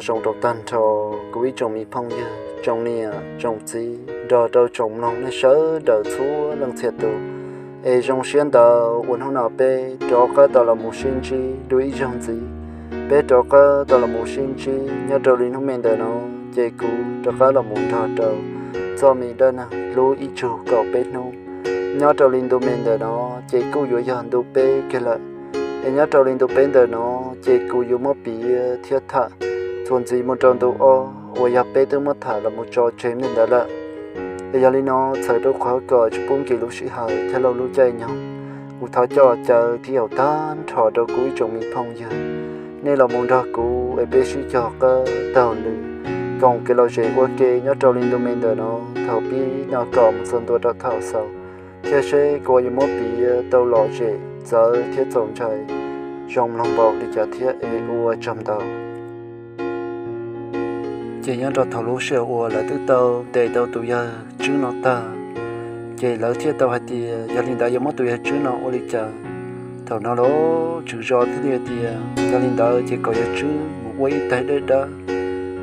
Zoo rau tag nrho kuv ib tsoom me phooj ywg, tsoom niam tsoom txiv nrog rau tsoom mloog nej sawv daws txhua leej txhia tus. Es zoo siab ntau uas hnub no peb rov qab tau los mus sib ntsib dua ib zaug ntxiv. Peb rov qab tau los mus sib ntsib nyob rau li hnub me ntawm no, ces kuv rov qab los mus nrog rau txoj me dab neeg hlub ib tsug kaum peb hnub. Nyob rau li ntu me ntawm no, ces kuj yuav yog ntu peb kiag lawm. Es nyob rau li ntu peb ntawm no, ces kuv yuav muab piav thiab tham txuas ntxiv mus rau ntu ob uas yog peb twb muab tham los mus tso tseg me ntawd lawm. Es yog li no, txhawm rau qhov kom tsis pub nkim lub sij hawm thiab lub caij nyoog, kuv thov coj caw thiab yaum tag nrho rau kuv ib tsoom me phooj ywg, nej los mus nrog kuv es peb sib cog qab taug lw, koom kev lom zem ua ke nyob rau li ntu me ntawm no. Thaum pib no kom mus txog ntua rau thaum xaus, thiab seb kuv yuav muab piav tau lom zem txawv thiab txaus ntshai zoo mloog npaum li cas thiab es ua tsaug ntau. Ces nyob rau thaum lub sij hawm uas lawv twb tau ntes tau tus yawg Tswb no tag, ces lawv thiaj tau hais tias yog li ntawd yuav muab tus yawg Tswb no ua li cas. Thaum no los Tswv Zos thiaj li hais tias yog li ntawd ces kom yawg Tswb mus ua ib taig dej dawb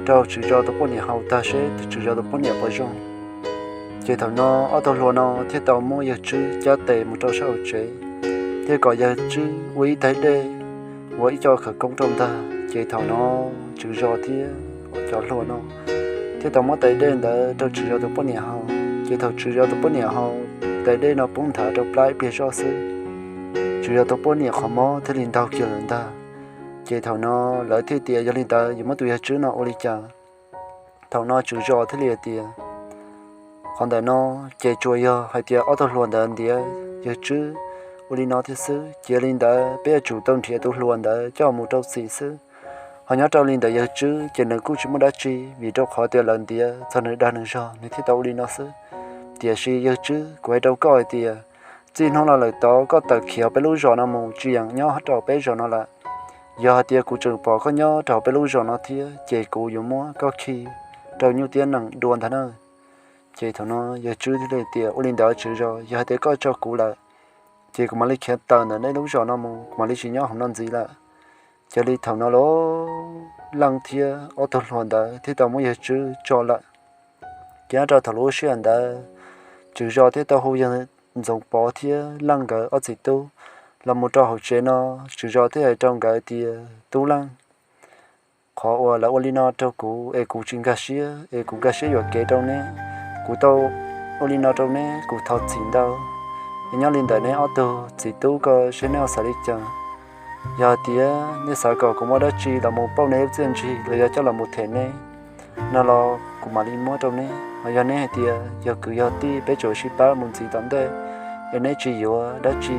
rau Tswv Zos tus poj niam haus tag seb Tswv Zos tus poj niam puas zoo. Ces thaum no ob tug hluas no thiaj tau muab yawg Tswb cab tes mus rau sab hauv tsev, thiab kom yawg Tswb ua ib taig dej ua ib co khawv koob rau ntag. Ces thaum no Tswv Zos thiab cov hluas no thiaj tau muab tais dej ntawd rau Tswv Zos tus poj niam haus. Ces thaum Tswv Zos tus poj niam haus, tais dej no poob nthav rau plab ib pliag zoj xwb, Tswv Zos tus poj niam qhov mob thiaj li ntaug kiag lawm ntag. Ces thaum no lawv thiaj tias yog li ntawd yuav muab tus yawg Tswb no ua li cas. Thaum no Tswv Zos thiaj li hais tias qhov ntawm no ces tsuas yog hais tias ob tug hluas ntawd ntiav yawg Tswb ua li no thiab xwb. Cia li ntawd peb yuav tsum tau nrhiav tus hluas ntawd coj mus rau txim xwb. Ho nyob rau li ntawd yawg Tswb ces nws kuj tsis muaj dab tsi, vim rau qhov tias lawv ntiav txog nws dag nws zog nws thiaj tau ua li no xwb. Tiam sis yawg Tswb, kuv hais rau koj hais tias txij hnub no lawm tod koj tawm khiav peb lub zos no mus tsis yeem nyob rau peb zos no lawm. Yog hais tias kuv tseem pom koj nyob rau peb lub zos no thiab ces kuv yuav muab koj khi rau nyuj tiab nees dua ntag na. Ces thaum no yawg Tswb thiaj li tias ua li ntawd Tswv Zos, yog hais tias koj tso kuv lawm ces kuv mam li khiav tawm ntawm nej lub zos no mus, kuv mam li tsis nyob hauv no ntxiv lawm. Cia li thaum no los Leej thiab ob tug hluas ntawd thiaj tau muab yawg Tswb tso lawm. Ces nyob rau thaum lub sij hawm ntawd Tswv Zos thiaj tau hu yawg Ntxoov Pov thiab Leej nkawd ob txiv tub los mus rau hauv tsev no. Tswv Zos thiaj hais rau nkawd tias tub Leej, qhov uas lawv ua li no rau kuv es kuv tsis nkag siab, es kuv nkag siab yuam kev rau neb. Kuv tau ua li no rau neb, kuv thov txim ntau. Es nyob li ntawm neb ob tug txiv tub ko seb neb ho xav li cas. Yog tias neb xav kom kuv muab dab tsi los mus pauj neb lub txiaj ntsig los yog coj los mus them neb no los kuv mam li muab rau neb. Ho yog neb hais tias yog kwv yog tij peb tsuas sib pab mus ntxiv tom ntej, es neb tsis yuav dab tsi,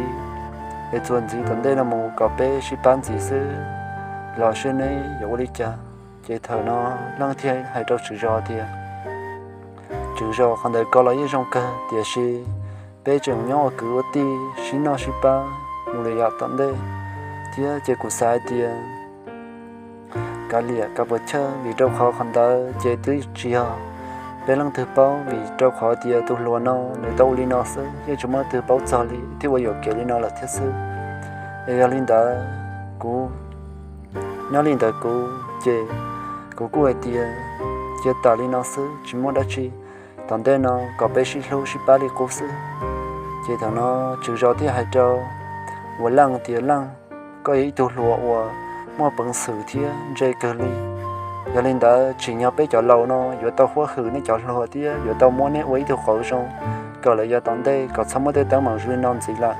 es txuas ntxiv tom ntej no mus kom peb sib pab ntxiv xwb los seb neb yuav ua li cas. Ces thaum no Leej thiaj hais rau Tswv Zos tias Tswv Zos, qhov ntawd ko los yeej zoo kawg, tiam sis peb tseem nyob ua kwv ua tij sib noj sib pab mus li yam tom ntej thiab ces kuv xav hais tias kav liam kav puas chawj, vim rau qhov qhov ntawd ces twb tsis yog peb leej twg paub, vim rau qhov tias tus hluas no nws tau ua li no xwb, yeej tsis muaj leej twg paub txog li thiab ua yuam kev li no lawm thiab xwb. Es yog li ntawd kuv, nyob li ntawd kuv ces kuv kuj hais tias cia tas li no xwb tsis muaj dab tsi, tom ntej no kom peb sib hlub sib pab li qub xwb. Ces thaum no Tswv Zos thiaj hais rau uas Leej tias Leej, koj yog ib tug hluas uas muaj peev xwm thiab ntse kawg li. Yog li ntawd tsim nyog peb cov laus no yuav tau huab hwm nej cov hluas thiab yuav tau muab neb ua ib tug qauv zoo kom lawv yav tom ntej kom txhob muaj tej teeb meem zoo li no ntxiv lawm.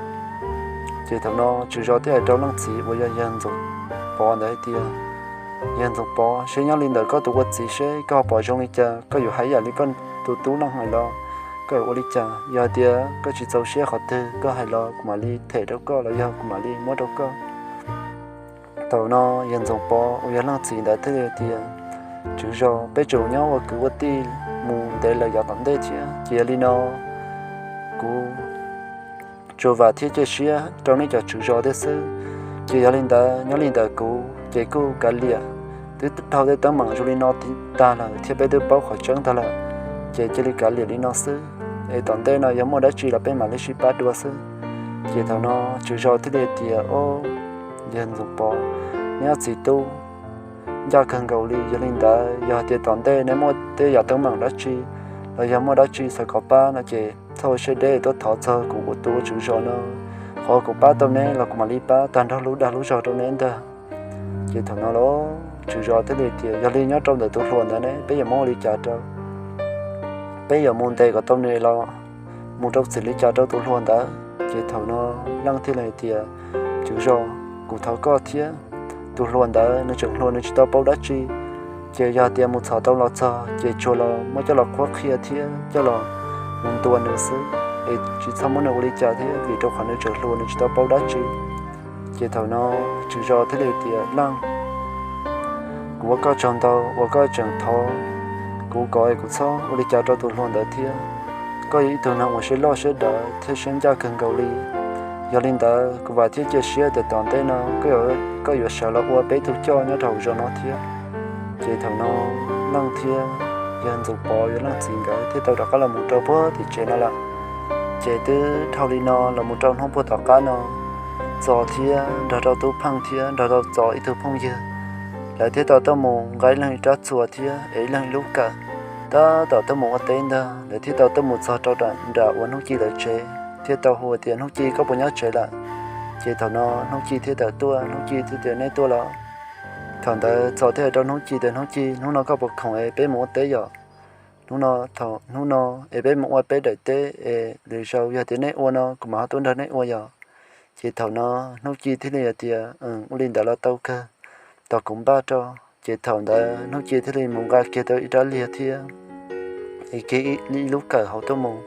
Ces thaum no Tswv Zos thiaj hais rau leej txiv uas yog yawg Ntxoov Pov ntawd hais tias, yawg Ntxoov Pov, seb nyob li ntawm koj tus ua txiv seb koj ho pom zoo li cas, koj yuav hais yam li koj tus tub Leej hais los koj yuav ua li cas? Yog hais tias koj tsis txaus siab qhov twg koj hais los kuv mam li them rau koj los yog kuv mam li muab rau koj. Thaum no yawg Ntxoov Pov uas yog leej txiv ntawd thiaj li tias, Tswv Zos, peb tseem nyob ua kwv ua tij mus ntev lawm yav tom ntej thiab, ces yog li no kuv tsuas vam thiab cia siab rau nej cov Tswv Zos thiab xwb. Ces yog li ntawd nyob li ntawm kuv ces kuj kav liam, twb dhau tej teeb meem zoo li no tag lawm thiab peb twb paub qhov tseeb tag lawm, ces cia li kav liam li no xwb, es tom ntej no yog muaj dab tsi los peb mam li sib pab dua xwb. Ces thaum no Tswv Zos thiaj li tias, o, yawg Ntxoov Pov, neb ob txiv tub, ncaj kawg nkaus li. Yog li ntawd yog hais tias tom ntej neb muaj tej yam teeb meem dab tsi los yog muaj dab tsi xav kom pab no ces txhob ua siab deb tuaj thov txog kuv ua tus tswv zos no. Qhov kuv pab tau neb los kuv mam li pab tag nrho lub dag lub zog rau neb ntag. Ces thaum no los tswv zos thiaj li tias, yog li nyob rau ntawm tus hluas ntawd ne peb yuav muab ua li cas rau? Peb yuav mus ntes kom tau nws los mus rau txim li cas rau tus hluas ntawd? Ces thaum no Leej thiaj li tias, tswv zos, kuv thov koj thiab, tus hluas ntawd nws tseem hluas nws tsis tau paub dab tsi, ces yog tias mus txhom tau los txog ces tsuas los muab coj los qhuab qhia thiab coj los mus ntuas nws xwb, es tsis txhob muab nws ua li cas thiab vim rau qhov nws tseem hluas nws tsis tau paub dab tsi. Ces thaum no tswv zos thiaj li tias, Leej, kuv ua koj tsaug ntau uas koj tseem thov kuv kom es kuv txhob ua li cas rau tus hluas ntawd thiab. Koj yog ib tug neeg uas siab loj siab dav thiab siab ncaj kawg nkaus li. Yog li ntawd kuv vam thiab cia siab tias tom ntej no koj yuav sawv los ua peb tug coj nyob rau hauv zos no thiab. Ces thaum no Leej thiab yawg Ntxoov Pov yawg Leej txiv nkawd thiaj tau rov qab los mus rau puag tim tsev no lawm. Ces twb dhau li no los mus rau hnub puag tom qab no, Txos thiab nrog rau Tub Pheej thiab nrog rau Txos ib tug phooj ywg, lawv thiaj tau tuaj mus nqa ib leeg ib rab txuas thiab es ib leeg ib lub kawm, tab tom tuaj mus ua teb ntag. Lawv thiaj tau tuaj mus txog rau nram uas Hnub Ci lawv tsev, thiaj tau hu tias, Hnub Ci, koj puas nyob tsev lawm? Ces thaum no Hnub Ci thiaj tawm tuaj, Hnub Ci thiaj tias, Nej tuaj los? Thaum ntawd Txos thiaj hais rau Hnub Ci tias, Hnub Ci, hnub no koj puas khoom es peb mus ua teb yom? Hnub no, thaum hnub no es peb mus ua peb daim teb es lwm zaus yog tias nej ua no kuv mam ho tuaj nrog nej ua yom. Ces thaum no Hnub Ci thiaj li hais tias, Ua li ntawd los tau kawg, tos kuv npaj rau. Ces thaum ntawd Hnub Ci thiaj li mus nqa kiag tau ib rab liag thiab es kiag ib lub kawm hauv tuaj mus.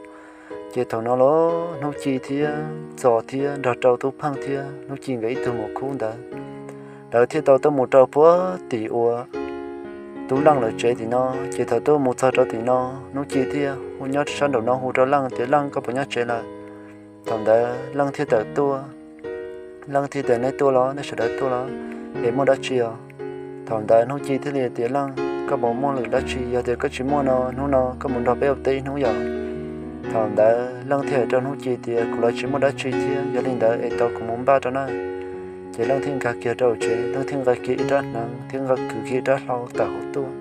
Ces thaum no los Hnub Ci thiab Txos thiab nrog rau Tub Pheej thiab Hnub Ci nkawd ib tug maum khub ntawd, lawv thiaj tau tuaj mus rau puag tim uas Tub Leej lawv tsev tim no. Ces thaum tuaj mus txog rau tim no, Hnub Ci thiaj hu nyob sab nraum no hu rau Leej tias, Leej, koj puas nyob tsev lawm? Thaum ntawd Leej thiaj tawm tuaj, Leej thiaj tias, Nej tuaj los? Nej sawv daws tuaj los? Es muaj dab tsi os? Thaum ntawd Hnub Ci thiaj li tias, Leej, koj puas muaj lwm dab tsi? Yog tias koj tsis muaj no, hnub no koj mus nrog peb ua teb ib hnub yom. Thaum ntawd Leej thiaj hais rau Hnub Ci tias, Kuv los tsis muaj dab tsi thiab, yog li ntawd es tos kuv mus npaj rau na. Ces Leej thiaj nkag kiag rau tsev, Leej thiaj nqa kiag ib rab hneev thiab nqa kwv kiag ib rab hlau tawm hauv tuaj.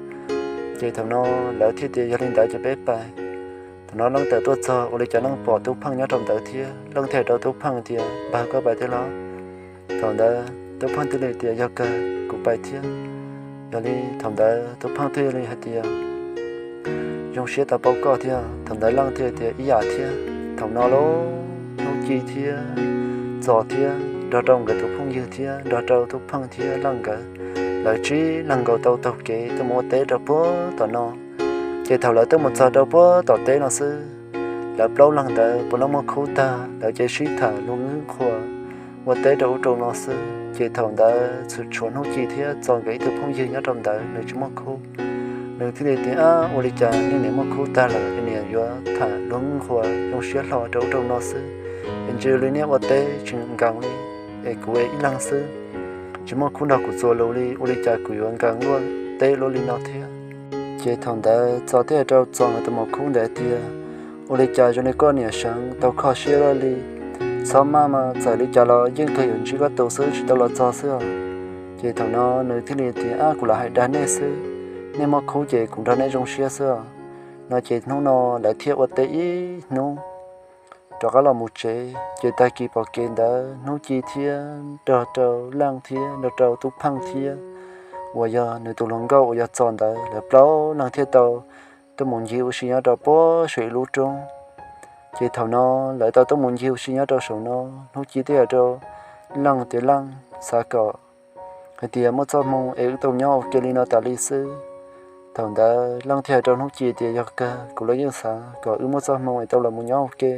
Ces thaum no lawv thiaj tias, Yog li ntawd ces peb pais. Thaum no Leej tawm tuaj txog ua li cas Leej pom Tub Pheej nyob rau ntawd thiab. Leej thiaj hais rau Tub Pheej tias, Npawg, koj pais thiab los? Thaum ntawd Tub Pheej thiaj li tias, Yog kawg, kuv pais thiab. Yog li thaum ntawd Tub Pheej thiaj li hais tias, Zoo siab tau paub koj thiab. Thaum ntawd Leej thiaj tias, Ib yam thiab. Thaum no los Hnub Ci thiab Txos thiab nrog rau nkawd tus phooj ywg thiab nrog rau Tub Pheej thiab Leej nkawd, lawv tsib leeg nkaus tau taug kev tuaj mus ua teb rau puag tom no. Ces thaum lawv tuaj mus txog rau puag tom teb no xwb, lawv plaub leeg ntawd puav leej muaj khub tag, lawv ces sib tham luag nqhwj qhuas ua teb rau ub rau no xwb. Ces thaum ntawd txhum tshuav Hnub Ci thiab Txos nkawd ib tug phooj ywg nyob rau ntawd nws tsis muaj khub. Nws thiaj li tias, Ab, ua li cas nej niam muaj khub tag lawm es niam yuav tham luag nqhwj qhuas zoo siab hlo rau ub rau no xwb? Es ntshe li nej ua teb tsis nkees li, es kuv ib leeg xwb tsis muaj khub nrog kuv txuas lus li, ua li cas kuv yuav nkees luaj teb luaj li no thiab? Ces thaum ntawd Txos thiaj hais rau Txos nkawd tus maum khub ntawd tias, Ua li cas zoo li koj niam seev tau kho siab luaj li? Txhob maj mas, txawm li cas los yeej kawg yuav ntsib koj tus xwb, tsis tau los txog xwb os. Ces thaum no nws thiaj li tias, Ab, kuv lam hais dag nej xwb, nej muaj khub ces kuv nrog nej zoo siab xwb os. No ces hnub no lawv thiaj ua teb ib hnub rov qab los mus tsev. Ces tag kis pom kev ntawd Hnub Ci thiab nrog rau Leej thiab nrog rau Tub Pheej thiab uas yog nws tus hluas nkauj uas yog Txos ntawd, lawv plaub leeg thiaj tau tuaj mus ncig ua si nyob rau puag saum ib lub roob. Ces thaum no lawv tau tuaj mus ncig ua si nyob rau saum no, Hnub Ci thiaj hais rau Leej tias, Leej, xav kom hais tias muaj txoj hmoo es wb tau nyob ua ke li no tas li xwb. Thaum ntawd Leej thiaj hais rau Hnub Ci tias, Yog kawg, kuv los yeej xav kom wb muaj txoj hmoo es tau los mus nyob ua ke.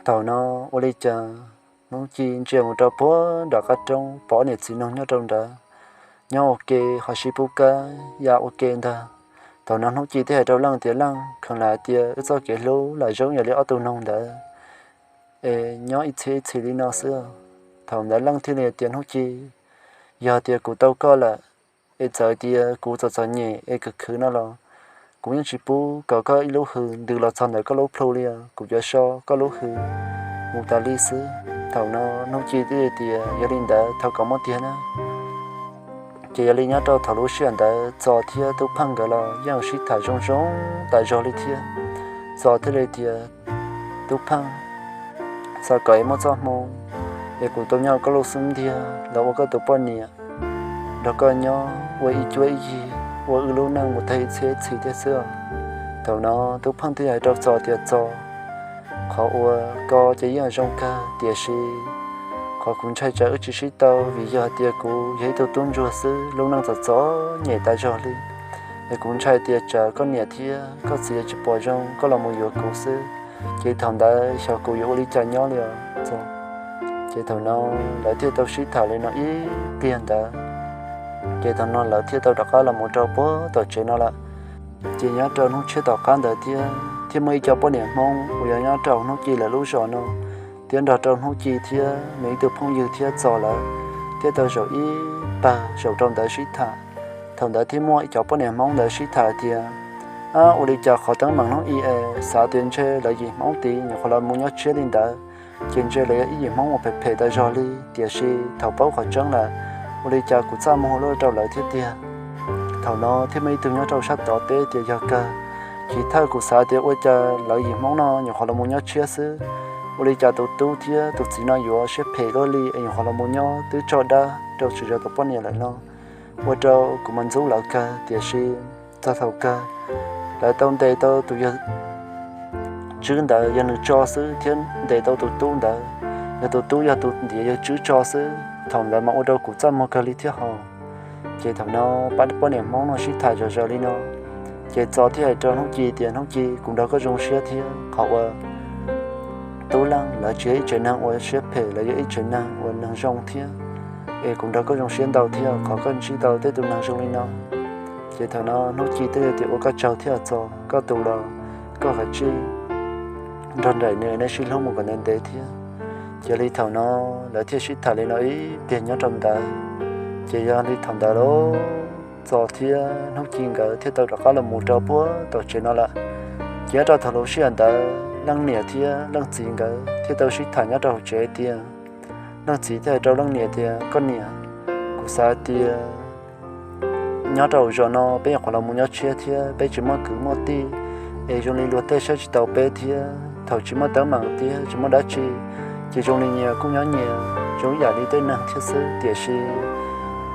Thaum no ua li cas Hnub Ci ntsia mus rau puag nram qab roob pom ob niam txiv noog nyob rau nrad nyob ua ke ho sib pub kab ya ua ke ntag. Thaum no Hnub Ci thiaj hais rau Leej tias, Leej, kheev lam hais tias wb txoj kev hlub lam zoo yam li ob tug noog ntawd es nyob ib txhia ib txhis li no xwb. Thaum ntawd Leej thiaj li tias, Hnub Ci, yog tias kuv tau koj lawm, es txawm tias kuv txom txom nyem es khwv khwv no los kuv yeej tsis pub kom koj ib lub hws ntws los txog ntawm koj lub plhu li os, kuv yuav so koj lub hws mus tas li xwb. Thaum no Hnub Ci thiaj tias, Yog li ntawd thov kom muaj tiag na. Ces yog li nyob rau thaum lub sij hawm ntawd Txos thiab Tub Pheej nkawd los yeej sib tham zoo zoo tas zog li thiab. Txos thiaj li tias, Tub Pheej, xav kom es muaj txoj hmoo es kuv tau nyob koj lub xub ntiag los ua koj tus poj niam, nrog koj nyob ua ib cuab ib yig, ua wb lub neej mus tag ib txhiab ib txhis thiab xwb. Thaum no Tub Pheej thiaj hais rau Txos tias, Txos, qhov uas koj ces yeej zoo kawg, tiam sis qhov kuv ntshai tsam wb tsis sib tau vim yog hais tias kuv yog ib tug tub ntsuag xwb, lub neej txom txom nyem tas zog li. Es kuv ntshai tias tsam koj niam thiab koj txiv tsis pom zoo koj los mus yuav kuv xwb, ces thaum ntawd xyov kuv yuav ua li cas nyob li os Txos. Ces thaum no lawv thiaj tau sib tham li no ib pliag ntawd, ces thaum no lawv thiaj tau rov qab los mus rau puag tom tsev no lawm. Ces nyob rau hnub tshiab tom qab ntawd thiab, thiaj muaj ib co poj niam Hmoob uas yog nyob rau Hnub Ci lawv lub zos no, thiab nrog rau Hnub Ci thiab nws ib tug phooj ywg thiab Txos lawv thiaj tau zaum ib pawg zaum rau ntawd sib tham. Thaum ntawd thiaj muaj ib co poj niam Hmoob ntawd sib tham tias, Ab, ua li cas qhov teeb meem hnub i es xav tias ntshe lawv yim Hmoob tid nyuam qhuav los mus nyob tshiab li ntawd, ces ntshe lawv yog ib yim Hmoob uas phem phem tas zog li, tiam sis thaum paub qhov tseeb lawm, ua li cas kuv txaj muag luaj rau lawv thiab tiag. Thaum no thiaj muaj ib tug nyob rau sab tod teb tias yog kawg, chiv thawj kuv xav tias ua cas lawv yim Hmoob no nyuam qhuav los mus nyob tshiab xwb, ua li cas tus tub thiab tus txiv no yuav siab phem luaj li es nyuam qhuav los mus nyob twb tso dab rau tsis zov tus poj niam lawm no. Ua rau kuv mas ntxub lawv kawg, tiam sis txog thaum kawg lawv tau ntes tau tus yawg Tswb ntawd yog nws tso xwb thiab ntes tau tus tub ntawd, yog tus tub yog tus ntiav yawg Tswb tso xwb. Thaum ntawd mas ua rau kuv txaj muag kawg li thiab hos. Ces thaum no pab poj niam Hmoob no sib tham zom zaws li no, ces Txos thiaj hais rau Hnub Ci tias, Hnub Ci, kuv nrog koj zoo siab thiab, qhov uas Tub Leej lawv tsis yog ib tsev neeg uas siab phem, lawv yog ib tsev neeg uas neeg zoo thiab. Es kuv nrog koj zoo siab ntau thiab, qhov koj ntsib tau tej tus neeg zoo li no. Ces thaum no Hnub Ci thiaj tias, Ua koj tsaug thiab Txos, koj tus los koj kav tsij nrog nraim nws, nej sib hlub mus kom ntev ntev thiab. Ces li thaum no lawv thiaj sib tham li no ib pliag nyob rau ntawd. Ces yog li thaum ntawd los Txos thiab Hnub Ci nkawd thiaj tau rov qab los mus rau puag tom tsev no lawm. Ces nyob rau thaum lub sij hawm ntawd Leej niam thiab Leej txiv nkawd thiaj tau sib tham nyob rau hauv tsev tias, Leej txiv thiaj hais rau Leej niam tias, Koj niam, kuv xav tias nyob rau hauv zos no peb nyuam qhuav los mus nyob tshiab thiab peb tsis muaj kwv muaj tij, es zoo li luag tej saib tsis taus peb thiab. Thaum tsis muaj teeb meem thiab tsis muaj dab tsi, ces zoo li nyias kuj nyob nyias zoo ib yam li tej neeg thiab xwb. Tiam sis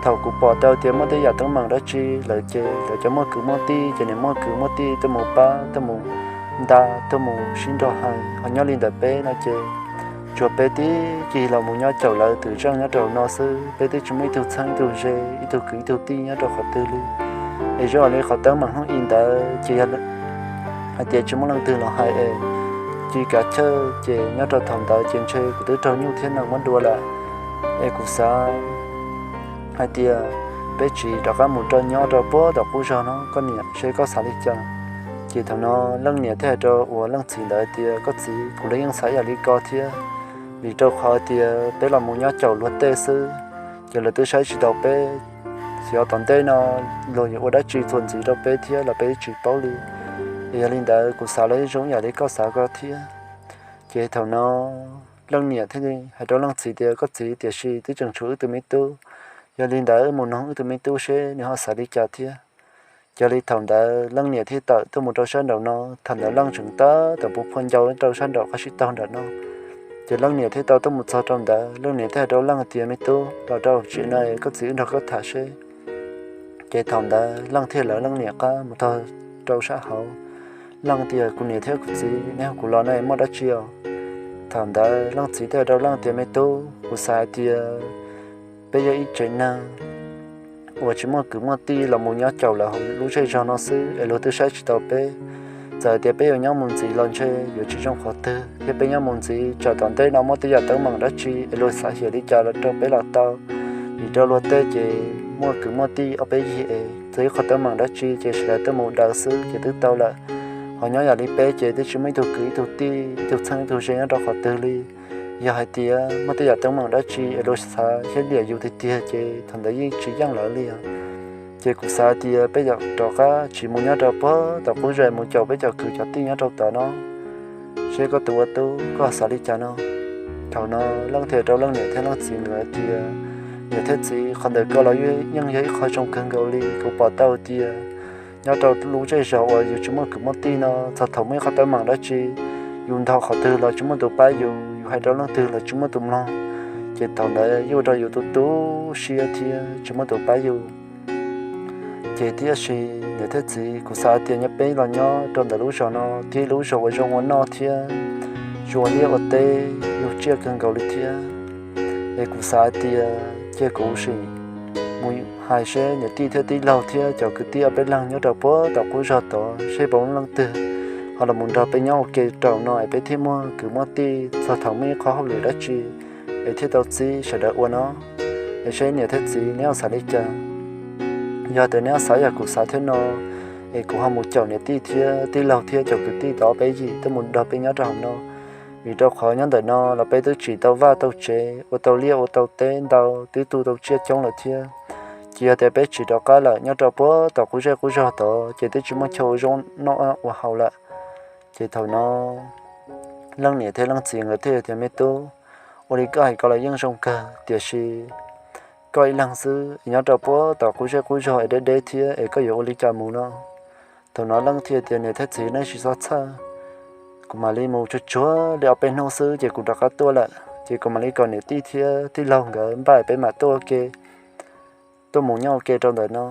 thaum kuv pom tau tias muaj tej yam teeb meem dab tsi lawm ces lawv cov muaj kwv muaj tij ces nws muaj kwv muaj tij tuaj mus pab, tuaj mus nta, tuaj mus sib nrog hais. Ho nyob li ntawm peb no ces tsuas peb tib cig los mus nyob caum lawv twm zeej nyob rau no xwb, peb twb tsis muaj ib tug txheeb ib tug ze, ib tug kwv ib tug tij nyob rau qhov twg li. Es zoo li qhov teeb meem hnub i ntawd ces yog hais tias tsis muaj leej twg los hais es ci kav chawj, ces nyob rau thaum ntawd ces ntshe kuv twb raug nyuj thiab nees muab dua lawm. Es kuv xav hais tias peb tsiv rov qab mus rau nyob rau puag tom qub zog no, koj niam, seb koj xav li cas? Ces thaum no Leej niam thiaj hais rau uas Leej txiv ntawd tias, Koj txiv, kuv los yeej xav ib yam li ko thiab, vim rau qhov tias peb los mus nyob caum luag tej xwb, ces lawv twb saib tsis taus peb. Xyov tom ntej no luag yuav ua dab tsi txuas ntxiv rau peb thiab los peb tsis paub li. Es yog li ntawd kuv xav los yeej zoo ib yam li koj xav ko thiab. Ces thaum no Leej niam thiaj hais rau Leej txiv tias, Koj txiv, tiam sis twb tseem tshuav wb tus me tub, yog li ntawd wb mus noog wb tus me tub seb nws ho xav li cas thiab. Ces li thaum ntawd Leej niam thiaj tawm tuaj mus rau sab nraum no. Thaum ntawd Leej tseem tab tom puv phua ncau rau sab nraum qab sib taug nram no. Ces Leej niam thiaj tau tuaj mus txog rau ntawd, Leej niam thiaj hais rau Leej tias, Me tub, los rau tsev no, koj txiv wb nrog koj tham seb. Ces thaum ntawd Leej thiaj lawv Leej niam qab mus txog rau sab hauv. Leej tias, Kuv niam thiab kuv txiv, neb hu kuv los no muaj dab tsi os? Thaum ntawd Leej txiv thiaj hais rau Leej tias, Me tub, kuv xav hais tias peb yog ib tsev neeg uas tsis muaj kwv muaj tij los mus nyob caum lawv hauv lub zej zog no xwb es luag twb saib tsis taus peb. Txawm tias peb yuav nyob mus ntxiv los ntshe yuav tsis zoo qhov twg, thiab peb nyob mus ntxiv tsam tom ntej no muaj tej yam teeb meem dab tsi es luag xav hiam li cas los rau peb los tau. Vim rau luag tej ces muaj kwv muaj tij ob peb yig es txog ib qho teeb meem dab tsi ces sawv daws tuaj mus daws xwb ces twb tau lawm. Ho nyob yam li peb ces twb tsis muaj ib tug kwv ib tug tij, ib tug txheeb ib tug ze nyob rau qhov twg li. Yog hais tias muaj tej yam teeb meem dab tsi es luag xav hiab liam yus tiag tiag ces thaum ntawd yeej tsis yeej lawv li os. Ces kuv xav tias peb yuav rov qab tsiv mus nyob rau puag tom qub zos mus caum peb cov kwv cov tij nyob rau tom no, seb koj tus ua tub koj xav li cas no. Thaum no Leej thiaj rau Leej niam thiab Leej txiv nkawd hais tias, Niam thiab txiv, qhov ntawm koj los yeej yog ib qho zoo kawg nkaus li. Kuv pom tau tias nyob rau lub zej zos uas yus tsis muaj kwv muaj tij no, txog thaum muaj ib qhov teeb meem dab tsi, yus ntog qhov twg los tsis muaj tus pab yus, yus hais rau leej twg los tsis muaj tus mloog, ces thaum ntawd yuav ua rau yus tu tu siab thiab tsis muaj tus pab yus. Ces tiam sis niam thiab txiv, kuv xav tias nyob peb los nyob rau ntawm lub zos no, tib lub zos uas zoo ua noj thiab zoo ua liaj ua teb, yus tsiaj kawg nkaus li thiab. Es kuv xav tias cia kuv sim mus hais seb niam tij thiab tij laug thiab cov kwv tij ob peb leeg nyob rau puag tom qub zos tod seb puas muaj leej twg ho los mus nrog peb nyob ua ke rau no es peb thiaj muaj kwv muaj tij, txog thaum muaj ib qho hauj lwm dab tsi es thiaj tau txib sawv daws ua no. Es seb niam thiab txiv neb ho xav li cas? Yog tias neb ho xav yam kuv xav thiab no, es kuv ho mus caum niam tij thiab tij laug thiab cov kwv tij tau ob peb yim tuaj mus nrog peb nyob rau hauv no. Vim rau qhov nyob ntawm no los peb twb tsim tau vaj tau tsev, ua tau liaj ua tau teb ntau, twb tu tau tsiaj coob lawm thiab. Ces yog tias peb tsis rov qab lawm, nyob rau puag tom qub zej qub zog tod ces twb tsis muaj chaw ua zoo noj ua haus lawm. Ces thaum no leej niam thiab leej txiv nkawd thiaj tias, Me tub, ua li koj hais ko los yeej zoo kawg, tiam sis koj ib leeg xwb es nyob rau puag tom qub zej qub zog es deb deb thiab es koj yuav ua li cas mus no? Thaum no leej thiaj tias, Niam thiab txiv, nej tsis txhob txhawj, kuv mam li mus tsuag tsuag li ob peb hnub xwb ces kuv rov qab tuaj lawm. Ces kuv mam li kom niam tij thiab tij laug nkawd npaj peb mam tuaj ua ke, tuaj mus nyob ua ke rau ntawm no.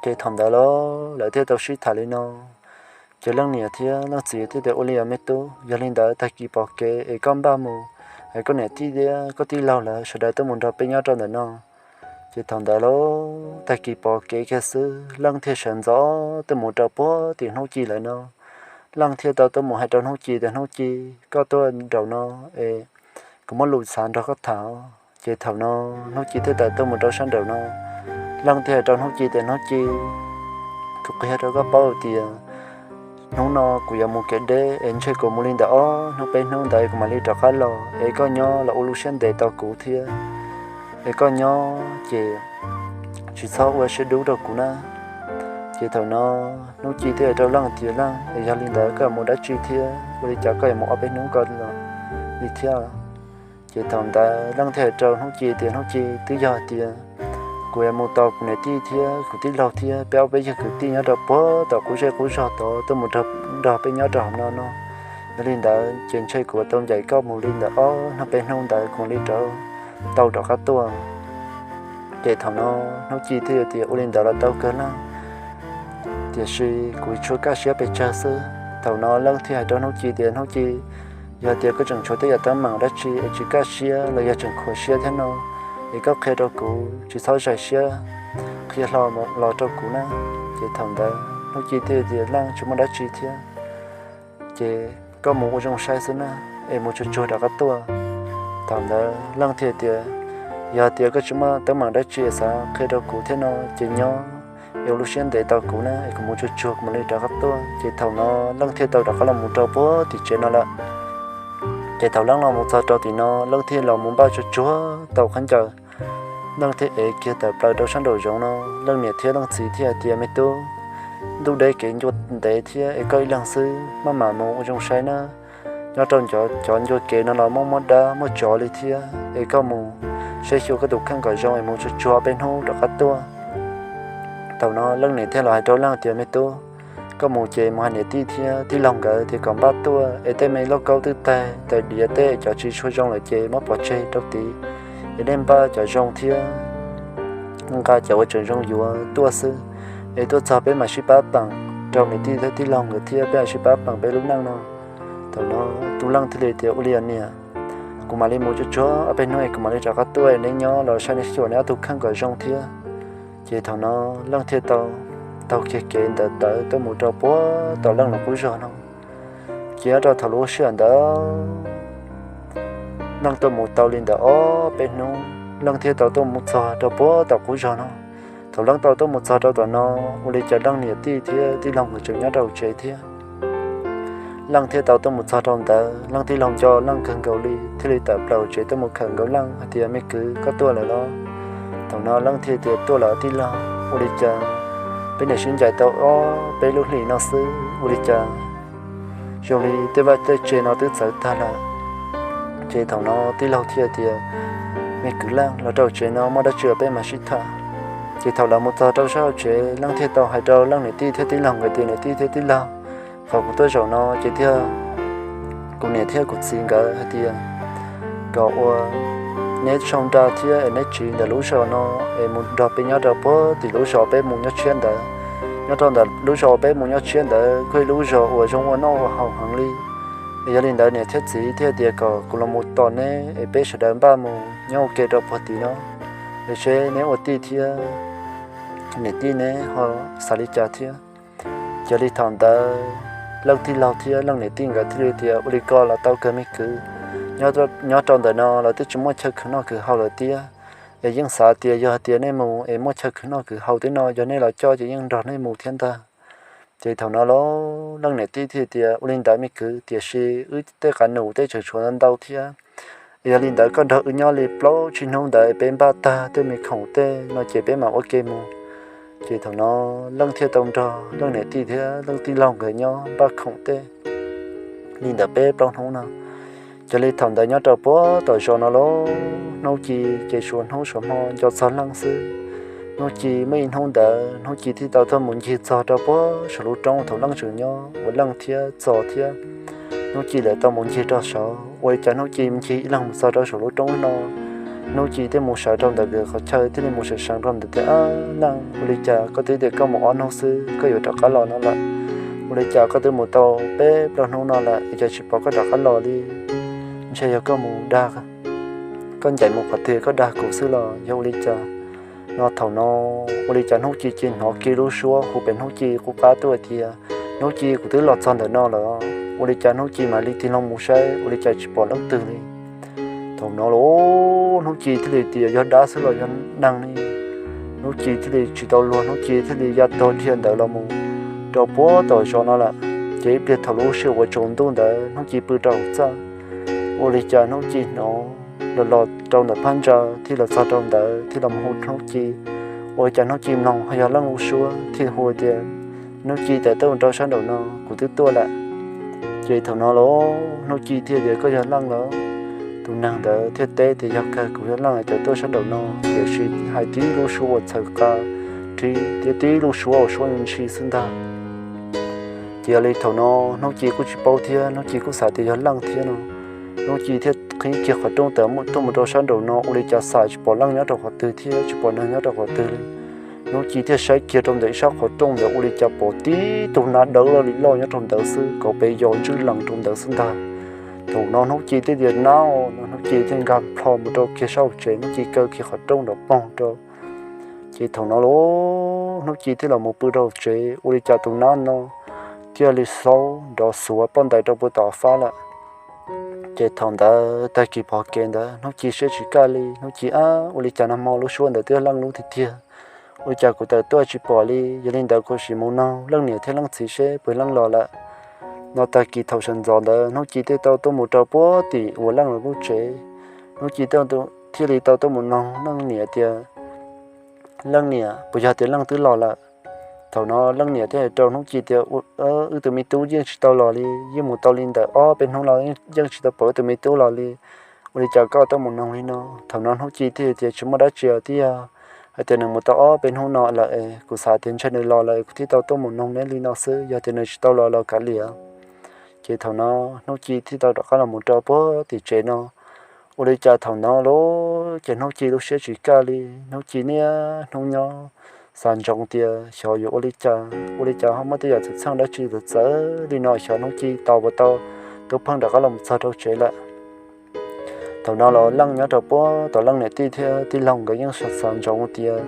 Ces thaum ntawd los lawv thiaj tau sib tham li no. Ces leej niam thiab leej txiv thiaj tias, Ua li os me tub, yog li ntawd tag kis pom kev es koj npaj mus, es koj niam tij thiab koj tij laug lawv sawv daws tuaj mus nrog peb nyob rau ntawm no. Ces thaum ntawd los tag kis pom kev kiag xwb, leej thiaj sawv ntxov tuaj mus rau puag tim Hnub Ci lawv no. Leej thiaj tau tuaj mus hais rau Hnub Ci tias, Hnub Ci, koj tuaj nraum no es kuv muaj lus xav nrog koj tham. Ces thaum no Hnub Ci thiaj tawm tuaj mus rau sab nraum no. Leej thiaj hais rau Hnub Ci tias, Hnub Ci, kuv qhia rau koj paub tias hnub no kuv yuav mus kev deb es ntshe kuv mus li ntawm ob hnub peb hnub ntawd kuv mam li rov qab los, es koj nyob los ua lub siab ntev tau kuv thiab. Es koj nyob ces tsis txhob ua siab dub rau kuv na. Ces thaum no Hnub Ci thiaj hais rau Leej tias, Leej, es yog li ntawd koj yuav mus dab tsi thiab? Ua li cas koj yuav mus ob peb hnub ko li thiab? Ces thaum ntawd Leej thiaj hais rau Hnub Ci tias, Hnub Ci, twb yog hais tias kuv yuav mus tos kuv niam tij thiab kuv tij laug thiab peb ob peb yawg kwv tij nyob rau puag tom qub zej qub zog tod tuaj mus nrog peb nyob rau hauv no no. Yog li ntawd ces ntshe kuv yuav tau ncaim koj mus li ntawm ob hnub peb hnub ntawd kuv mam li rov tau rov qab tuaj. Ces thaum no Hnub Ci thiaj tias, Ua li ntawd los tau kawg Leej, tiam sis kuv tshuav kaj siab pes tsawg xwb. Thaum no Leej thiaj hais rau Hnub Ci tias, Hnub Ci, yog tias koj tseem tshuav tej yam teeb meem dab tsi es tsis kaj siab los yog tseem khuav siab thiab no, es koj qhia rau kuv, tsis txhob zais siab, qhia hlo los rau kuv na. Ces thaum ntawd Hnub Ci thiaj tias, Leej, tsis muaj dab tsi thiab, ces koj mus ua zoo saib xwb na, es mus tsuag tsuag rov qab tuaj. Thaum ntawd Leej thiaj tias, Yog tias koj tsis muaj teeb meem dab tsi es xav qhia rau kuv thiab no ces nyob es ua lub siab ntev tau kuv na, es kuv mus tsuag tsuag kuv mam li rov qab tuaj. Ces thaum no Leej thiaj tau rov qab los mus rau puag tim tsev no lawm. Ces thaum Leej los mus txog rau tim no, Leej thiaj los mus npaj tsuag tsuag tau khaub ncaws, Leej thiaj ev kiag tawm plaws rau sab nraum zoov no. Leej niam thiab Leej txiv thiaj hais tias, Me tub, ntuj deb kev ncua ntev thiab es koj ib leeg xwb maj mam mus ua zoo saib na. Nyob rau cov ncua kev no los muaj muaj dab muaj tsov li thiab, es koj mus saib xyuas koj tus kheej kom zoo es mus tsuag tsuag peb hnub rov qab tuaj. Thaum no Leej niam thiaj los hais rau Leej tias, Me tub, koj mus ces mus hais niam tij thiab tij laug nkawd tias kom npaj tuaj, es tej me lauj kaub twb tag, tawm diav tej cov tsis tshua zoo lawm ces muab pov tseg rau tid, es nej npaj cov zoo thiab nqa cov uas tseem zoo yuav tuaj xwb. Es tuaj txog peb mam sib pab peem rau niam tij thiab tij laug nkawd thiab peb mam sib pab peem peb lub neej no. Thaum no tus Leej thiaj li tias, Ua li os niam, kuv mam li mus tsuag tsuag ob peb hnub es kuv mam li rov qab tuaj, neb nyob los saib neb xyuas neb ob tug kheej kom zoo thiab. Ces thaum no Leej thiaj tau taug kiag kev ntawd tawm tuaj mus rau puag tom Leej lub qub zog no. Ces nyob rau thaum lub sij hawm ntawd Leej tuaj mus tau li ntawm ob peb hnub, Leej thiaj tau tuaj mus txog rau puag tom qub zog no. Thaum Leej tau tuaj mus txog rau tom no, ua li cas Leej niam tij thiab tij laug nkawd tseem nyob rau tsev thiab. Leej thiaj tau tuaj mus txog rau ntawd, Leej tij laug nco Leej kawg nkaus li thiaj li tawm plaws tsev tuaj mus khawm nkaus Leej hais tias, Me kwv, koj tuaj lawm los? Thaum no Leej thiaj tias, Tuaj lawm tij laug, ua li cas peb niam sib ncaim tau ob peb lub hlis no xwb ua li cas zoo li tej vaj tej tsev no twb txawv tag lawm. Ces thaum no tij laug thiaj tias, Me kwv Leej, los rau tsev no muaj dab tsi peb mam sib tham. Ces thaum lawv mus txog rau sab hauv tsev, Leej thiaj tau hais rau Leej niam tij thiab tij laug nkawd tias, Niam tij thiab tij laug, qhov kuv tuaj zaum no ces thiaj, kuv niam thiab kuv txiv nkawd hais tias kom ua neb sau nra thiab es neb tsiv ntawm lub zos no es mus nrog peb nyob rau puag tim lub zos peb mus nyob tshiab ntawd. Nyob rau ntawm lub zos peb mus nyob tshiab ntawd kuj yog lub zos uas zoo ua noj ua haus heev li. Es yog li ntawd niam thiab txiv thiaj tias kom kuv los mus tos neb es peb sawv daws npaj mus nyob ua ke rau puag tim no, es seb neb ua tij thiab niam tij neb ho xav li cas thiab. Ces li thaum ntawd Leej tij laug thiab Leej niam tij nkawd thiaj li tias, Ua li ko los tau kawg me kwv. Nyob rau ntawm no los twb tsis muaj chaw khwv noj khwv haus lawm thiab, es yeej xav tias yog hais tias nej mus es muaj chaw khwv noj khwv haus thiab no yog nej los coj ces yeej nrog nej mus thiab ntag. Ces thaum no los Leej niam tij thiaj tias, Ua li ntawd me kwv, tiam sis wb tej qav num tej tseem tshuav ntau thiab. Yog li ntawd koj nrog wb nyob li plaub tsib hnub ntawd peb npaj tag tej me khoom tej no ces peb mam ua ke mus. Ces thaum no Leej thiaj tau nrog Leej niam tij thiab Leej tij laug nkawd nyob npaj khoom tej li ntawm peb plaub hnub no. Ces li thaum ntawd nyob rau puag tom zos no los Hnub Ci ces suav hnub suav hmo nco txog Leej xwb. Hnub Ci muaj ib hnub ntawd Hnub Ci thiaj tau tuaj mus ncig txog rau puag saum lub roob thaum Leej tseem nyob uas Leej thiab Txos thiab Hnub Ci lawv tau mus ncig rau saud. Ua li cas Hnub Ci ncig ib leeg mus txog rau saum lub roob no, Hnub Ci thiaj mus sawv rau ntawm qhov chaw thiaj li mus sawv seev rau ntawd tias, Ab Leej, ua li cas koj twb tias koj mus ob hnub xwb koj yuav rov qab los no lawm? Ua li cas koj twb mus tau peb plaub hnub no lawm es cas tsis pom koj rov qab los li? Ntshe yog koj mus dag, koj ncaim mus qhov twg koj dag kuv xwb los yog ua li cas? No thaum no ua li cas Hnub Ci cia hnov kiag lub suab hu pem Hnub Ci qub qab tuaj tias, Hnub Ci, kuv twb los txog ntawm no lawm. Ua li cas Hnub Ci mam li tig loo mus saib ua li cas tsis pom leej twg li. Thaum no los Hnub Ci thiaj li tias yog dab xwb los yog neeg li. Hnub Ci thiaj li tsis tau luag, Hnub Ci thiaj li ya tog dhia ntawd los mus rau puag tom zos no lawm. Ces ib pliag thaum lub sij hawm uas tsaus ntuj ntawd Hnub Ci pw rau hauv txaj, ua li cas Hnub Ci hnov los los rau ntawm phab ntsa thiaj los txog rau ntawd thiaj los hu Hnub Ci. Ua li cas Hnub Ci mloog ho yog Leej lub suab thiaj hu tias, Hnub Ci, tawm tuaj rau sab nraum no, kuv twb tuaj lawm. Ces thaum no los Hnub Ci thiaj tias, Koj yog Leej los? Tus neeg ntawd thiaj teb tias, Yog kawg, kuv yog Leej, tawm tuaj sab nraum no. Tiam sis hais tib lub suab uas txhaws qa rhib thiab tib lub suab uas suab ntshi xwb ntag. Ces yog li thaum no Hnub Ci kuj tsis paub thiab Hnub Ci kuj xav tias yog Leej thiab no. Hnub Ci thiaj qhib kiag qhov rooj tawm tuaj mus rau sab nraum no, ua li cas xav tsis pom Leej nyob rau qhov twg thiab tsis pom neeg nyob rau qhov twg li. Hnub Ci thiaj saib kiag rau ntawm ib sab qhov rooj ntawd ua li cas pom tib tug nab dawb loj li loj nyob rau ntawd xwb, kauv pes yos ntswj lees rau ntawd xwb ntag. Thaum no Hnub Ci thiaj tias, Nab! No Hnub Ci thiaj nkag plho mus rau kiag sab hauv tsev, Hnub Ci kaw kiag qhov rooj nrov poog rau. Ces thaum no los Hnub Ci thiaj los mus pw rau tsev, ua li cas tus nab no thiaj li xaub nrov xuav poj ntais rau puag tom fab lawm. Ces thaum ntawd tag kis pom kev ntawd Hnub Ci siab tsis kaj li, Hnub Ci, Ab, ua li cas nag hmo lub suab ntawd twb yog Leej lub tiag tiag, ua li cas kuv tawm tuaj tsis pom li? Yog li ntawd kuv sim mus noog Leej niam thiab Leej txiv seb puas Leej los lawm. No tag kis thaum sawv ntxov ntawd Hnub Ci thiaj tau tuaj mus rau puag tim uas Leej lawv lub tsev. Hnub Ci thiaj li tau tuaj mus noog Leej niam tias, Leej niam, puas yog tias Leej twb los lawm? Thaum no Leej niam thiaj hais rau Hnub Ci tias, Wb tus me tub yeej tsis tau los li, yeej mus tau li ntawm ob peb hnub no yeej tsis tau pom wb tus me tub los li. Ua li cas koj tuaj mus noog li no? Thaum no Hnub Ci thiaj tias, Tsis muaj dab tsi, twb yog hais tias nws mus tau ob peb hnub no lawm es kuv xav tias ntshe nws los lawm kuv thiaj tau tuaj mus noog neb li no xwb, yog tias nws tsis tau los los kav liam. Ces thaum no Hnub Ci thiaj tau rov qab los mus rau puag tim tsev no. Ua li cas thaum no los ces Hnub Ci lub siab tsis kaj li, Hnub Ci niaj hnub nyob xav ntsoov tias xyov yuav ua li cas, ua li cas ho muaj tej yam txawv txheej dab tsi txawv txawv li no xyov Hnub Ci tos puas tau Tub Pheej rov qab los mus txog rau tsev lawm. Thaum no los Leej nyob rau puag tom Leej niam tij thiab tij laug nkawd yeej xav ntsoov tias,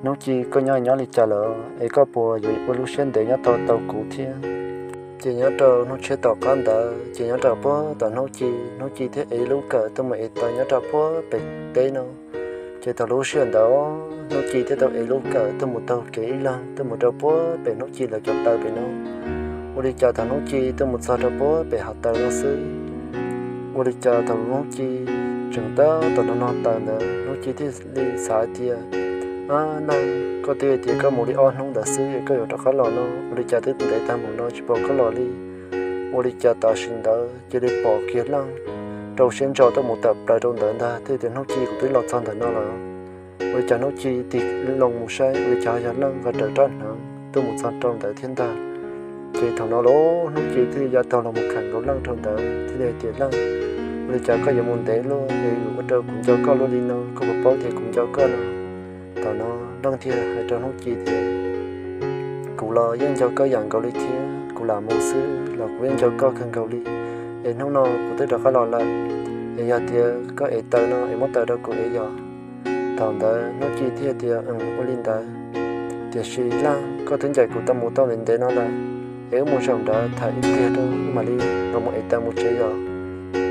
Hnub Ci, koj nyob nyob li cas lawm es koj puas yuav ua lub siab ntev nyob tos tau kuv thiab? Ces nyob rau hnub tshiab tom qab ntawd ces nyob rau puag tom Hnub Ci, Hnub Ci thiaj ev lub kawm tuaj mus ev taws nyob rau puag pem teb no. Ces thaum lub sij hawm ntawd Hnub Ci thiaj tau ev lub kawm tuaj mus taug kev ib leeg tuaj mus rau puag pem Hnub Ci lawv cov taw pem no. Ua li cas thaum Hnub Ci tuaj mus txog rau puag pem hav taws no xwb, ua li cas thaum Hnub Ci tseem tab tom no no taws ntawd Hnub Ci thiaj li xav tias, Ab Leej, koj twb tias koj mus li ob hnub ntawd xwb es koj yuav rov qab los no, ua li cas twb ntev tag mus no tsis pom koj los li? Ua li cas tam sim ntawd cia li pom kiag Leej rau siab ntso tuaj mus tawm plaws rau ntawd ntag thiaj tias, Hnub Ci, kuv twb los txog ntawm no lawm. Ua li cas Hnub Ci tig loo mus saib ua li cas yog Leej nkawd rawm rab hneev tuaj mus txog rau ntawd thiab ntag. Ces thaum no los Hnub Ci thiaj li ya tog los mus khawm nkaus Leej rau ntawd thiaj li hais tias, Leej, ua li cas koj yuav mus ntev luaj es yuav ua rau kuv nco koj luaj li no, koj puas paub tias kuv nco koj no? Thaum no Leej thiaj hais rau Hnub Ci tias, Kuv los yeej nco koj yam nkaus li thiab, kuv lam mus xwb los kuv yeej nco koj kawg nkaus li. Es hnub no kuv twb rov qab los lawm, es yog tias koj ev taws no es muab taws rau kuv ev yom. Thaum ntawd Hnub Ci thiaj tias, Ua li ntawd, tiam sis Leej, koj twb ncaim kuv tau mus tau ntev ntev no lawm, es wb mus zaum nrad tham ib pliag rau wb mam li los mus ev taws mus tsev yom.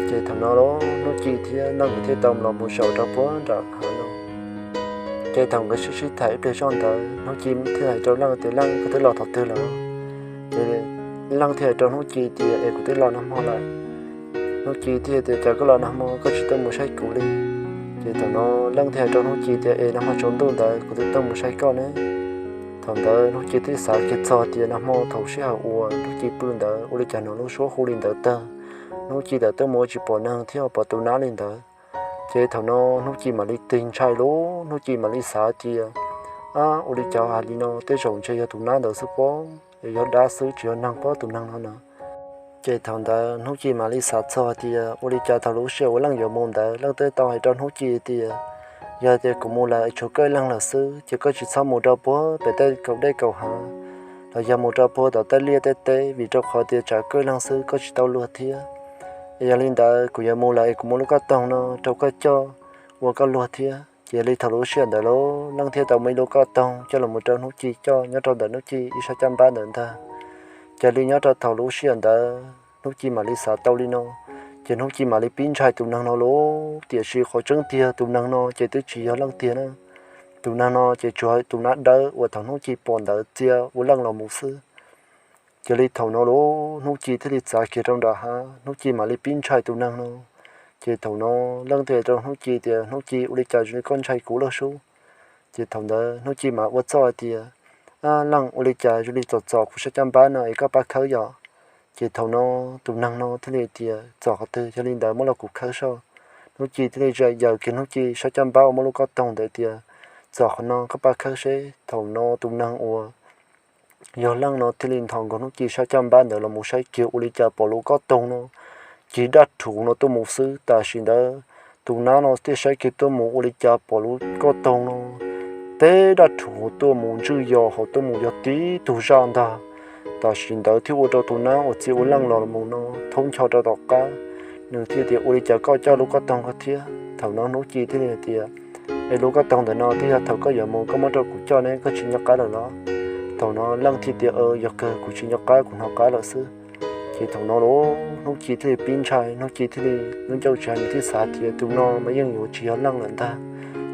Ces thaum no los Hnub Ci thiab Leej nkawd thiaj tau los mus zaum rau puag nram hav no. Ces thaum nkawd sib sib tham ib pliag zoj ntawd Hnub Ci thiaj hais rau Leej tias, Leej, koj twb los thaum twg lawm? Ces Leej thiaj hais rau Hnub Ci tias, Es kuv twb los nag hmo lawm. Hnub Ci thiaj tias, Cas koj los nag hmo koj tsis tuaj mus saib kuv li? Ces thaum no Leej thiaj hais rau Hnub Ci tias, Es nag hmo tsaus ntuj ntawd kuv twb tuaj mus saib koj ne. Thaum ntawd Hnub Ci thiaj xav kiag txog tias nag hmo thaum sij hawm uas Hnub Ci pw ntawd ua li cas hnov lub suab hu li ntawd tag, Hnub Ci tawm tuaj mus tsis pom neeg thiab pom tus nab li ntawd. Ces thaum no Hnub Ci mam li tig ntshai lauj, Hnub Ci mam li xav tias, Ab, ua li cas hais li no, tej zaum ntshe yog tus nab ntawd xwb pob, es yog dab xwb tsis yog neeg pob tus neeg no na. Ces thaum ntawd Hnub Ci mam li xav txog tias, Ua li cas thaum lub sij hawm uas Leej yuav mus ntawd Leej twb tau hais rau Hnub Ci tias, Yog tias kuv mus lawm es tshuav koj ib leeg lawm xwb ces koj tsis txhob mus rau puag pem tej kaum dej kaum hav, los yog mus rau puag tom tej liaj tej teb, vim rau qhov tias tsam koj ib leeg xwb koj tsis tau luag thiab. Es yog li ntawd kuv yuav mus lawm es kuv muab lub koj toog no rau koj coj ua koj luag thiab. Ces yog li thaum lub sij hawm ntawd los Leej thiaj tau muab ib lub koj toog coj los mus rau Hnub Ci coj nyob rau ntawm Hnub Ci ib sab caj npab ntawd ntag. Ces yog li nyob rau thaum lub sij hawm ntawd Hnub Ci mam li xav tau li no, ces Hnub Ci mam li pib ntshai tus neeg no lauj. Tiam sis qhov tseeb tiag tus neeg no ces twb tsis yog Leej tiag na. Tus neeg no ces tsuas tus nab dawb uas thaum Hnub Ci pom ntawd txia ua Leej los mus xwb. Ces yog li thaum no los Hnub Ci thiaj li txav kiag rau nram hav, Hnub Ci mam li pib ntshai tus neeg no. Ces thaum no Leej thiaj hais rau Hnub Ci tias, Hnub Ci, ua li cas zoo li koj ntshai kuv loj sub? Ces thaum ntawd Hnub Ci mam ua txuj hais tias, Ab Leej, ua li cas zoo li txom txom kuv sab caj npab no es koj pab khawb yom? Ces thaum no tus neeg no thiaj li tias, Txom qhov twg, yog li ntawd muab los kuv khawb soj. Hnub Ci thiaj li yaws kiag Hnub Ci sab caj npab uas muaj lub koj toog ntawd tias, Txom qhov no, koj pab khawb seb. Thaum no tus neeg uas yog Leej no thiaj li nthos nkaus Hnub Ci sab caj npab ntawd los mus saib kiag ua li cas pom lub koj toog no cig daj rhuv no tuaj mus xwb. Tam sim ntawd tus nab no thiaj saib kiag tuaj mus ua li cas pom lub koj toog no teb daj rhuv tuaj mus ntswj yos hauv tuaj mus yog tib tug zaj ntag. Tam sim ntawd thiaj ua rau tus nab uas txia ua Leej los mus no thaub ncho rau tom qab, nws thiaj tias, Ua li cas koj coj lub koj toog koj thiab? Thaum no Hnub Ci thiaj li tias, Es lub koj toog ntawm no twb yog thaum koj yuav mus koj muab rau kuv coj ne, koj tsis nco qab lawm los? Thaum no Leej thiaj tias, Yog kawg, kuv tsis nco qab, kuv hnov qab lawm xwb. Ces thaum no los Hnub Ci thiaj li pib ntshai, Hnub Ci thiaj li lub ncauj tsis hais nws thiaj xav tias tus no mas yeej yuav tsis yog Leej lawm ntag.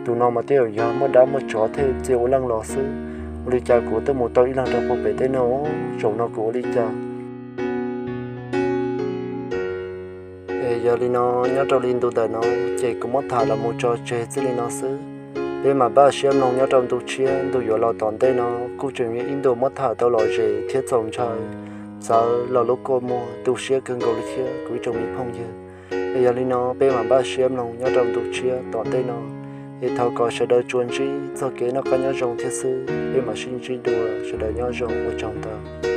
Tus no mas tej zaum yog muaj dab muaj tsov thiaj txia ua Leej los xwb. Ua li cas kuv twb mus tau ib leeg rau puag pem tej no, zaum no kuv ua li cas? Es yog li no nyob rau li ntu ntawm no ces kuv muab tham los mus tso tseg txij li no xwb. Peb mam npaj siab mloog nyob rau ntu tshiab ntu yuav los tom ntej no, kuj tseem yog ib ntu muab tham tau lom zem thiab txaus ntshai, txawv los lub kua muag tu siab kawg nkaus li thiab kuv ib tsoom me phooj ywg. Es yog li no peb mam npaj siab mloog nyob rau ntu tshiab tom ntej no. Es thov kom sawv daws tsuas ntsib txoj kev noj qab nyob zoo thiab xwb, peb mam sib ntsib dua, sawv daws nyob zoo, ua tsaug ntau.